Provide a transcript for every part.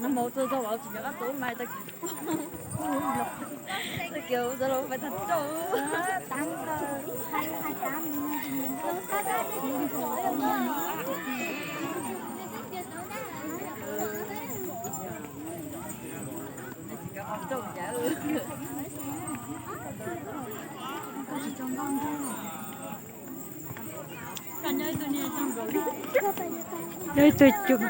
Nws mus tuaj zog los tsis nco qab tus mas tag kis, tag kis ua tau los pais tag rau. Nyob ib tug cus.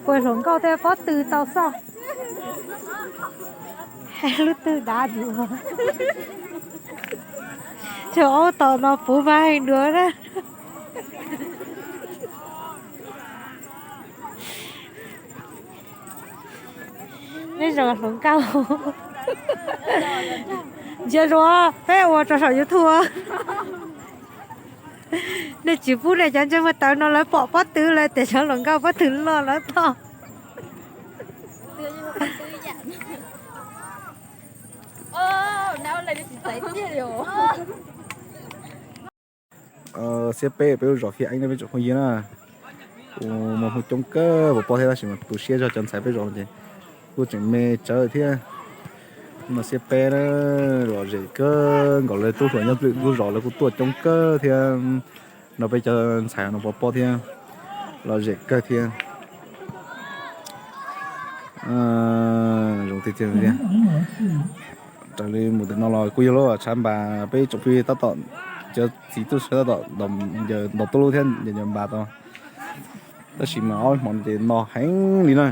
Puas hluas nkauj thiab pob tw tau xwb. Lub twg dav duav. Cov aub tom no puv mas heev dua na. Neb zoo hluas nkauj. Ntsia zuav peb ua rau saum YouTube. Nej tsis pub nej cov ntsej muag tawv no lawv pom pob tw lawv tias cov hluas nkauj pob tw loj lawv tog. Xiab peb peb lub zos Fiab Eeb no peb tsoom phooj ywg na. Kuj muaj hmoo coob kawg puas pom thiab tab sis mas tu siab zog cov ntxhais peb zos ces kuj tseem me tsawv thiab. No Xiab peb na, lom zem kawg nkaus li, tub hluas nyob lwm lub zos lawv kuj tuaj coob kawg thiab. No peb cov ntxhais no puas pom thiab, lom zem kawg thiab. Zoo tiag tiag tiag. Raws li mus ntawm no los kuj yog lub tshav npas peb tsoom phooj ywg tab tom, cov txiv tub sawv tab tom ntaus tuj lub thiab ncaws npas tau. Tab sis mas ob hmo no ces no heev li na.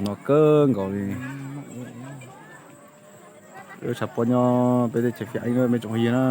No kawg nkaus li. Lub tshav pob nyob peb teb chaws Fiab Eeb peb tsoom phooj ywg na.